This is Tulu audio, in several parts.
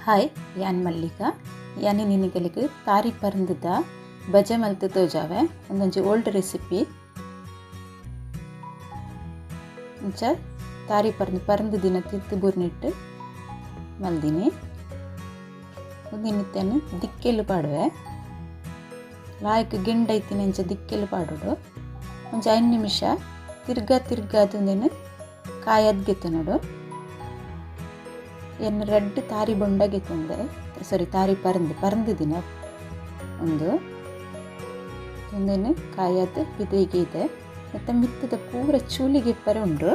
ಹಾಯ್, ಯಾನ್ ಮಲ್ಲಿಕಾ. ಯಾನಿ ನಿನಗಲಿಗೆ ತಾರಿ ಪರಂದದ ಬಜೆ ಮಲ್ತು ತೋಜಾವೆ ಒಂದೊಂಜಿ ಓಲ್ಡ್ ರೆಸಿಪಿ. ಇಂಚ ತಾರಿ ಪರಂದು ಪರಂದು ದಿನ ತಿತ್ತು ಬುರ್ನಿಟ್ಟು ಮಲ್ದಿನಿ. ಉಂದಿನಿತ್ತೇನು ದಿಕ್ಕೆಲು ಪಾಡುವೆ, ಲಾಯ್ಕ್ ಗೆಂಡೈತಿನ ಇಂಚ ದಿಕ್ಕೆಲು ಪಾಡೋಡು. ಒಂಜಿ 5 ನಿಮಿಷ ತಿರ್ಗಾ ತಿರ್ಗಾದುಂದೇನು ಕಾಯದ್ ನೋಡು. ಏನು ರೆಡ್ ತಾರಿ ಬೊಂಡಗೆ ತಂದೆ, ಸಾರಿ ತಾರಿ ಪರಂದು ಪರಂದು ದಿನ ಒಂದು ಒಂದೇನು ಕಾಯದ್ ಬಿದಿಗೆ ಇದೆ. ಮತ್ತು ಮಿತ್ತದ ಪೂರ ಚೂಲಿಗೆ ಇಪ್ಪರೆ ಉಂಡು.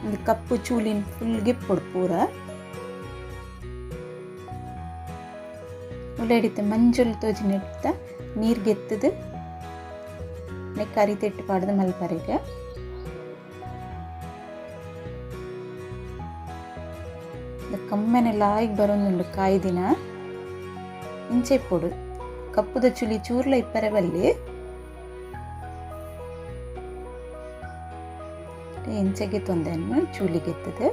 ಒಂದು ಕಪ್ಪು ಚೂಲಿನ ಫುಲ್ ಗಿಪ್ಪೊಡು ಪೂರ. ಉಳ್ಳಾಡಿತ್ತೆ ಮಂಜುಲ್ ತೋಜಿನಿಟ್ಟ ನೀರು ಗೆತ್ತದು ಕರಿ ತೆಟ್ಟು ಪಾಡ್ದು ಮಲ್ಪರೆಗೆ. ಕಮ್ಮೆನೆ ಲಾಯ್ಗ್ ಬರೋದುಂಡು ಕಾಯಿ ದಿನ ಇಂಚೆ ಇಪ್ಪೊಡು. ಕಪ್ಪುದ ಚುಲಿ ಚೂರ್ಲ ಇಪ್ಪರೆ ಬಲ್ಲಿ ಇಂಚೆಗೆ ತೊಂದೆಯನ್ನು ಚೂಲಿಗೆತ್ತದು.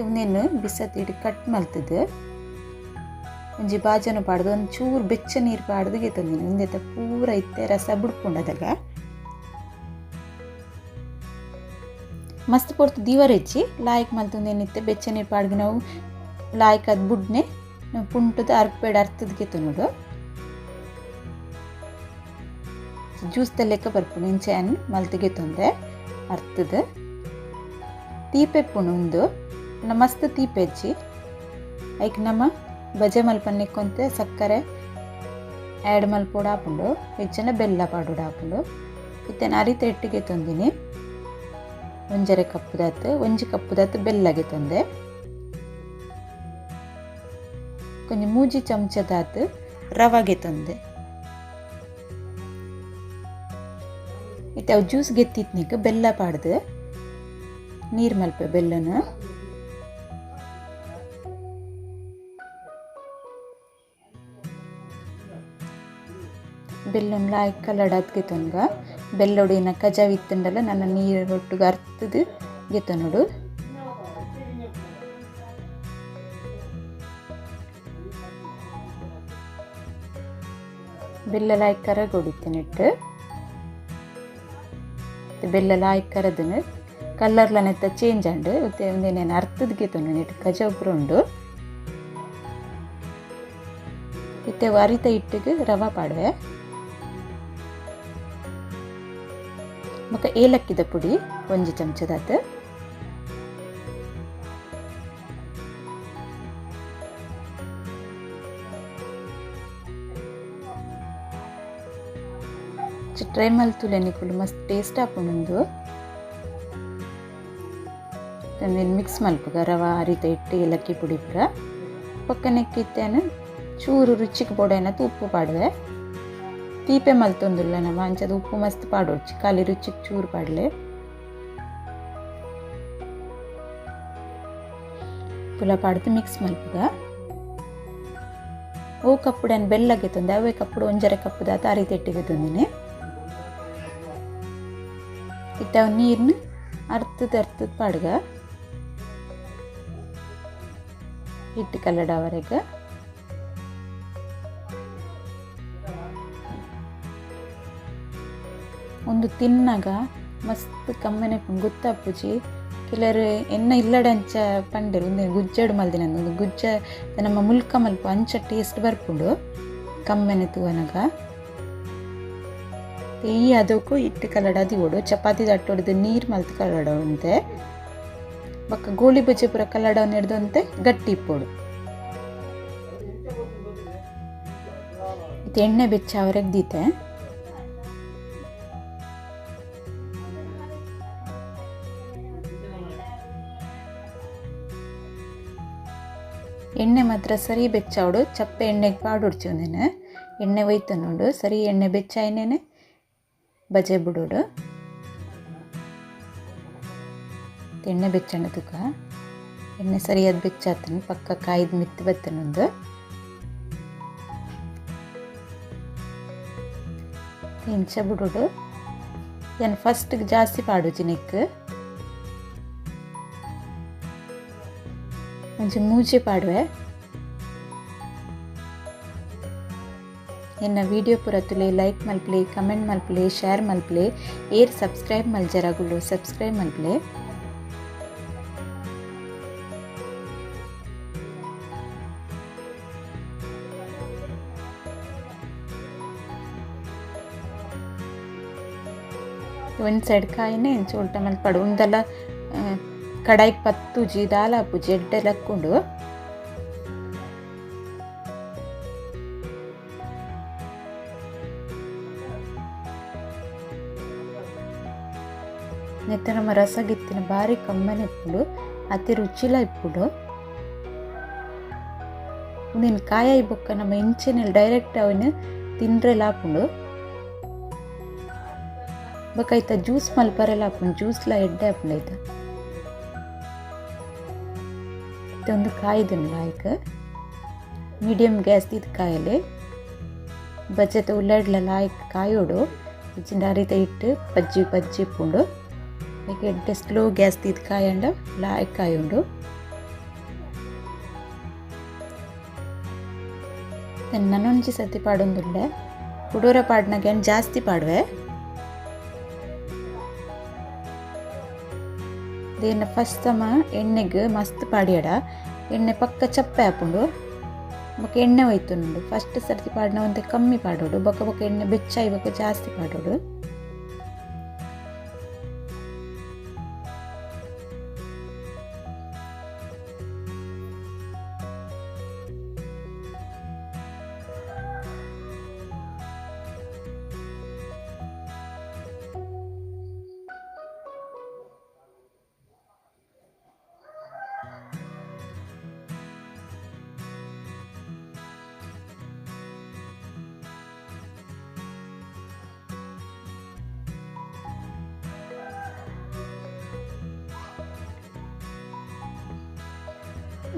ಉಂದೆನು ಬಿಸತ್ತಿಡು ಕಟ್ ಮಲ್ತದು ಒಂಜಿ ಬಾಜನ ಪಾಡ್ದು ಒಂದು ಚೂರು ಬೆಚ್ಚ ನೀರು ಪಾಡ್ದು ಗೆತ್ತೊಂದಿನಿ. ಉಂದೆತ ಪೂರ ಇತ್ತೆ ರಸ ಬುಡ್ಪುಂಡದಾಗ ಮಸ್ತ್ ಪೊರ್ತು ದೀವರೆಚ್ಚಿ ಲಾಯ್ಕ್ ಮಲ್ತೊಂದೇನಿತ್ತೆ ಬೆಚ್ಚ ನೀರು ಪಾಡ್ದು ನಾವು ಲಾಯ್ಕ್ ಅದು ಬುಡ್ನೆ ನಾವು ಪುಂಟದ ಅರ್ಪೇಡು ಅರ್ತದ ಗೆತ್ತೊನೋಡು. ಜ್ಯೂಸ್ ಲೆಕ್ಕ ಬರ್ಪುಂಡು. ಇಂಚೆ ಮಲ್ತ್ ಗೆತ್ತೊಂದೆ ಅರ್ತದ ತೀಪೆಪ್ಪುಂಡು. ಉಂದು ಮಸ್ತ್ ತೀಪೆಚ್ಚಿ ಐಕ್ ನಮ್ಮ ಬಜೆ ಮಲ್ಪನ್ನಿಕ್ಕೊಂತೆ ಸಕ್ಕರೆ ಆ್ಯಡ್ ಮಲ್ಪೊಡು ಆಪುಂಡು, ಹೆಚ್ಚಿನ ಬೆಲ್ಲ ಪಾಡೋಡು ಆಪುಂಡು. ಇತ್ತೆ ಅರಿತ ಎಟ್ಟಿಗೆ ತಂದಿನಿ. ಒಂಜರೆ ಕಪ್ಪುದಾತು ಒಂಜಿ ಕಪ್ಪುದಾತು ಬೆಲ್ಲಗೆ ತಂದೆ. ಕೊಂಚ ಮೂಜಿ ಚಮಚದಾತು ರವಾಗೆ ತಂದೆ. ಇತ್ತೆ ಅವು ಜ್ಯೂಸ್ ಗೆತ್ತಿತ್ನಿಕ್ ಬೆಲ್ಲ ಪಾಡ್ದು ನೀರು ಮಲ್ಪೆ ಬೆಲ್ಲನ. ಬೆಲ್ಲನ್ ಲಾಯ್ಕ್ ಕಲಡಾದ್ ಗೆತ್ತೊನ್ಗ. ಬೆಲ್ಲೊಡಿನ ಕಜಾವ್ ಇತ್ತುಂಡಲ ನನ್ನ ನೀರು ಒಟ್ಟುಗೆ ಅರ್ತದು ಗೆತ್ತೊನೋಡು. ಬೆಲ್ಲ ಲಾಯ್ಕ್ ಕರಗೊಡಿತ್ತೇನಿಟ್ಟು ಬೆಲ್ಲ ಲಾಯ್ಕ್ ಕರದನು ಕಲ್ಲರ್ಲನೆತ್ತ ಚೇಂಜ್ ಆಂಡು. ಒಂದೇನೇನು ಅರ್ತದ ಗೆತ್ತೊನು ನೆಟ್ಟು ಕಜಾವ್ ಉಂಡು. ಇತ್ತೆ ಅರಿತ ಹಿಟ್ಟಿಗೆ ರವಾ ಪಾಡುವೆ. ಬೊಕ್ಕ ಏಲಕ್ಕಿದ ಪುಡಿ ಒಂಜಿ ಚಮಚದಾತು. ಟ್ರೈ ಮಲ್ತುಲೆ ನಿಕುಲು ಮಸ್ತ್ ಟೇಸ್ಟ್ ಆಪುಂಡು. ಮಿಕ್ಸ್ ಮಲ್ಪುಗ ರವಾ ಅರಿತ ಹಿಟ್ಟು ಏಲಕ್ಕಿ ಪುಡಿ ಪೂರ. ಪಕ್ಕನೆಕ್ಕಿತ್ತೇನು ಚೂರು ರುಚಿಗೆ ಬೋಡೈನತ್ ಉಪ್ಪು ಪಾಡುವೆ. ತೀಪೆ ಮಲ್ತೊಂದುಲ್ಲ ನಮ್ಮ ಅಂಚದ ಉಪ್ಪು ಮಸ್ತ್ ಪಾಡೊಡ್ಚಿ, ಖಾಲಿ ರುಚಿಗೆ ಚೂರು ಪಾಡ್ಲೆ. ಪುಲ ಪಾಡ್ದು ಮಿಕ್ಸ್ ಮಲ್ಪುಗ. ಓ ಕಪ್ಪುಡನ್ ಬೆಲ್ಲಗೆ ತಂದೆ ಅವೇ ಕಪ್ಪುಡು ಒಂಜರೆ ಕಪ್ಪುದಾತ ಅರಿತೆಟ್ಟಿಗೆ ತಂದಿನಿ. ಇತ್ತೆ ಅವು ನೀರ್ನ ಅರ್ತದ ಅರ್ತದ ಪಾಡ್ಗ ಹಿಟ್ಟು ಕಲ್ಲಡವರೆಗೆ. ಒಂದು ತಿನ್ನಾಗ ಮಸ್ತ್ ಕಮ್ಮನೆ ಗೊತ್ತಾಪುಜಿ. ಕೆಲವರು ಎನ್ನ ಇಲ್ಲಡೆ ಅಂಚ ಪಂಡೆರು ಒಂದು ಗುಜ್ಜಡು ಮಲ್ದಿನ ಒಂದು ಗುಜ್ಜ ನಮ್ಮ ಮುಲ್ಕ ಮಲ್ಪ ಅಂಚ ಟೇಸ್ಟ್ ಬರ್ಪುಂಡು ಕಮ್ಮೆನೆ ತೂವನಗ. ಈ ಅದಕ್ಕೂ ಹಿಟ್ಟು ಕಲ್ಲಡ ದಿವೋಡು. ಚಪಾತಿ ತಟ್ಟೊಡ್ದು ನೀರು ಮಲ್ತು ಕಲ್ಲಡ ಉಂತೆ. ಬೊಕ್ಕ ಗೋಳಿ ಬಜ್ಜೆ ಪೂರ ಕಲ್ಲಡ ಹಿಡ್ದಂತೆ ಗಟ್ಟಿ ಇಪ್ಪೋಡು. ಇತ್ತೆ ಎಣ್ಣೆ ಬೆಚ್ಚ ಅವರೆಗೆ ದೀತೆ. ಎಣ್ಣೆ ಮಾತ್ರ ಸರಿ ಬೆಚ್ಚಾವಡು. ಚಪ್ಪೆ ಎಣ್ಣೆಗೆ ಪಾಡೊಡ್ಚಿ ಒಂದೇನು ಎಣ್ಣೆ ಒಯ್ತನುಂಡು. ಸರಿ ಎಣ್ಣೆ ಬೆಚ್ಚಾಯಿನೇನೆ ಬಜೆ ಬಿಡೋಡು. ಎಣ್ಣೆ ಬೆಚ್ಚಣ್ಣ ತುಕ ಎಣ್ಣೆ ಸರಿಯಾದ ಬೆಚ್ಚಾತನು ಪಕ್ಕ ಕಾಯ್ದು ಮಿತ್ತು ಬತ್ತನೊಂದು. ಇಂಚ ಬಿಡೋಡು. ಏನು ಫಸ್ಟ್ ಜಾಸ್ತಿ ಪಾಡುಜಿ ನೆಕ್ ಒಂಜಿ ಮೂಜಿ ಪಾಡುವೆ. ಎನ್ನ ವಿಡಿಯೋ ಪೂರ ತೂಲೆ ಲೈಕ್ ಮಲ್ಪಲೆ, ಕಮೆಂಟ್ ಮಲ್ಪಲೆ, ಶೇರ್ ಮಲ್ಪಲೆ, ಏರ್ ಸಬ್ಸ್ಕ್ರೈಬ್ ಮಲ್ಜರಗುಲು ಸಬ್ಸ್ಕ್ರೈಬ್ ಮಲ್ಪಲೆ. ಒಂದು ಸೈಡ್ ಕಾಯಿನೇ ಇಂಚ ಉಲ್ಟ ಮಲ್ಪಡು. ಉಂದೆಲ್ಲ ಕಡಾಯಿಗೆ ಪತ್ತುಜಿ ದಾಲ ಆಪುಜಿ ಎಡ್ಡೆ ಲಕ್ಕುಂಡು. ನೆತ್ತ ನಮ್ಮ ರಸಗಿತ್ತಿನ ಬಾರಿ ಕಮ್ಮನೆ ಇಪ್ಪುಂಡು, ಅತಿ ರುಚಿಲ ಇಪ್ಪುಂಡು. ಉಂದೆನ್ ಕಾಯಿ ಬೊಕ್ಕ ನಮ್ಮ ಇಂಚೆನೆ ಡೈರೆಕ್ಟ್ ಅವನು ತಿಂಡ್ರೆಲ ಆಪುಂಡು. ಬೊಕ್ಕ ಐತ ಜ್ಯೂಸ್ ಮಲ್ಪರೆಲ ಆಪುಂಡು, ಜ್ಯೂಸ್ಲ ಎಡ್ಡೆ ಆಪುಂಡು ಐತ. ಒಂದು ಕಾಯ್ದುಂಡು ಲಾಯ್ಕ್ ಮೀಡಿಯಂ ಗ್ಯಾಸ್ ದೀದ್ ಕಾಯಲೆ ಬಜ್ಜೆತ ಉಲ್ಲಡ್ಲ ಲಾಯ್ಕ್ ಕಾಯೋಡು ಇಜ್ಜಿಂಡ ಅರಿತ ಇಟ್ಟು ಬಜ್ಜಿ ಬಜ್ಜಿ ಇಪ್ಪುಂಡು. ಐಕ್ ಎಡ್ಡೆ ಸ್ಲೋ ಗ್ಯಾಸ್ ದೀದ್ ಕಾಯಂಡ ಲಾಯ್ಕ್ ಕಾಯುಂಡು. ನನೊಂಜಿ ಸತಿ ಪಾಡೊಂದುಲ್ಲೆ ಕುಡೋರ ಪಾಡ್ನಾಗ ಜಾಸ್ತಿ ಪಾಡುವೆ. ದೇನ ಫಸ್ಟ್ ಸಮ ಎಣ್ಣೆಗೆ ಮಸ್ತ್ ಪಾಡ್ಯಡ ಎಣ್ಣೆ ಪಕ್ಕ ಚಪ್ಪೆ ಆಪುಂಡು. ಬೊಕ್ಕ ಎಣ್ಣೆ ಒಯ್ತುಂಡು. ಫಸ್ಟ್ ಸರ್ತಿ ಪಾಡ್ನ ಒಂತೆ ಕಮ್ಮಿ ಪಾಡೋಡು, ಬೊಕ್ಕ ಬೊಕ್ಕ ಎಣ್ಣೆ ಬೆಚ್ಚಾಯಿ ಬೊಕ್ಕ ಜಾಸ್ತಿ ಪಾಡೋಡು.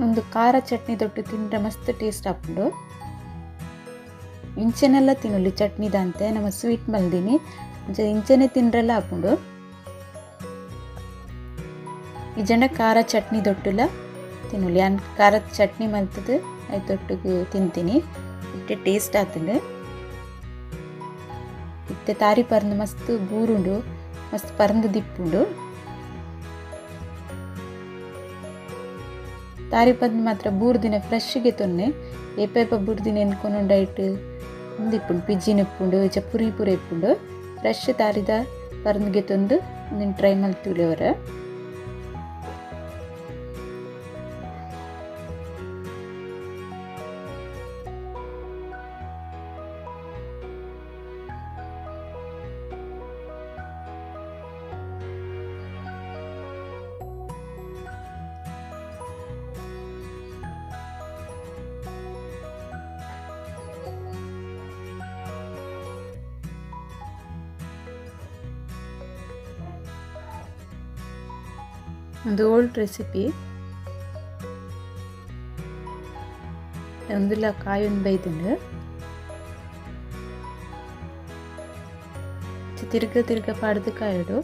ಒಂದು ಖಾರ ಚಟ್ನಿ ದೊಡ್ಡ ತಿಂದರೆ ಮಸ್ತ್ ಟೇಸ್ಟ್ ಆಪುಂಡು. ಇಂಚೆನೆಲ್ಲ ತಿನ್ನಲಿ ಚಟ್ನಿದಂತೆ ನಮ್ಮ ಸ್ವೀಟ್ ಮಲ್ದಿನಿ ಅಂಚ ಇಂಚೆನೆ ತಿಂಡ್ರೆಲ್ಲ ಆಪುಂಡು. ಇಜಂಡ ಖಾರ ಚಟ್ನಿ ದೊಟ್ಟುಲ ತಿನ್ನಲಿ. ಅನ್ ಖಾರದ ಚಟ್ನಿ ಮಲ್ತದ ಐತೊಟ್ಟಿಗೆ ತಿಂತೀನಿ, ಇಟ್ಟೆ ಟೇಸ್ಟ್ ಆತಂಡು. ಇತ್ತೆ ತಾರಿ ಪರ್ಂದು ಮಸ್ತ್ ಬೂರುಂಡು, ಮಸ್ತ್ ಪರ್ಂದು ದಿಪ್ಪುಂಡು. ತಾರಿ ಪಂದ್ ಮಾತ್ರ ಬೂರ್ದಿನ ಫ್ರೆಶ್ಗೆ ತೊನ್ನೆ ಏಪೇಪ ಬೂರ್ದಿನ ಎನ್ಕೊಂಡು ಡೈಟ್ ಉಂದಿಪ್ಪುಂಡು, ಪಿಜ್ಜಿನ ಇಪ್ಪುಂಡು, ಇಚ ಪುರಿ ಪುರಿ ಇಪ್ಪುಂಡು. ಫ್ರೆಶ್ ತಾರಿದ ಪರಂದ್ಗೆ ತಂದು ನಿನ್ನ ಟ್ರೈ ಮಲ್ತುಲೆವರ. ಒಂದು ಓಲ್ಡ್ ರೆಸಿಪಿ. ಒಂದುಲ ಕಾಯೊಂದು ಬೈದುಂಡು. ತಿರ್ಗ ತಿರ್ಗ ಪಾಡ್ದು ಕಾಯೋಡು.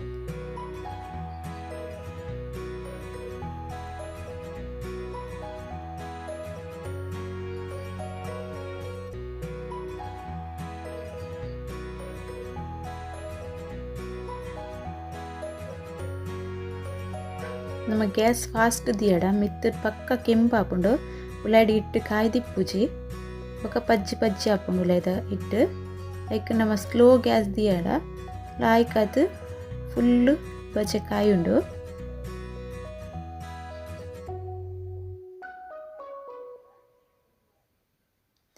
ನಮ್ಮ ಗ್ಯಾಸ್ ಫಾಸ್ಟ್ ದಿಯಡ ಮಿತ್ತು ಪಕ್ಕ ಕೆಂಪು ಆಪುಂಡು. ಉಳ್ಳಾಡಿ ಇಟ್ಟು ಕಾಯ್ದಿಪ್ಪುಜಿ ಬೊಕ ಪಜ್ಜಿ ಪಜ್ಜಿ ಆಪುಂಡು ಉಳ್ಳಾಯ್ದ ಇಟ್ಟು. ಐಕ್ ನಮ್ಮ ಸ್ಲೋ ಗ್ಯಾಸ್ ದಿಯಡ ಲಾಯ್ಕ್ ಅದು ಫುಲ್ಲು ಬಜೆ ಕಾಯುಂಡು.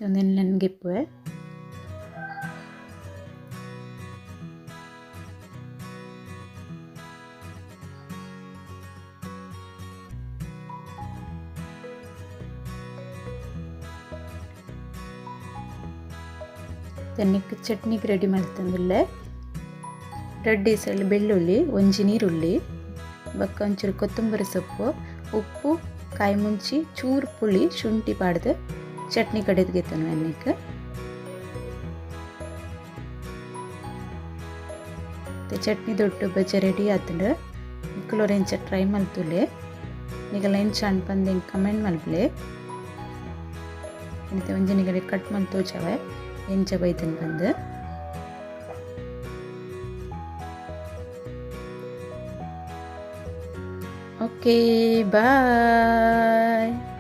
ನನಗೆ ತೆನ್ನಿಕ್ ಚಟ್ನಿಗೆ ರೆಡಿ ಮಲ್ತೊಂದುಲ್ಲೆ. ರಡ್ಡ್ ಎಸಲ್ ಬೆಳ್ಳುಳ್ಳಿ, ಒಂಜಿ ನೀರುಳ್ಳಿ, ಬೊಕ್ಕ ಒಂಚೂರು ಕೊತ್ತಂಬರಿ ಸೊಪ್ಪು, ಉಪ್ಪು, ಕಾಯಿ ಮುಂಚಿ, ಚೂರು ಪುಳಿ, ಶುಂಠಿ ಪಾಡ್ದು ಚಟ್ನಿ ಕಡೆದು ಗೆತ್ತನು ಎಣ್ಣೆಗೆ. ಚಟ್ನಿ ದೊಡ್ಡ ಬಜ್ಜೆ ರೆಡಿ ಆತಂಡು. ನಿಕುಲು ಎಂಚ ಟ್ರೈ ಮಲ್ತುಲೆ, ನಿಗಲ ಎಂಚ ಅನ್ಪಂದು ಎಂಕ್ ಕಮೆಂಟ್ ಮಲ್ಪುಲೆ. ಒಂಜಿ ನಿಗಲೆ ಕಟ್ ಮಲ್ತ್ ತೋಜಾವೆ. ಎಂಚ ಬೈದನ್ ಪಂದ್. Okay, bye.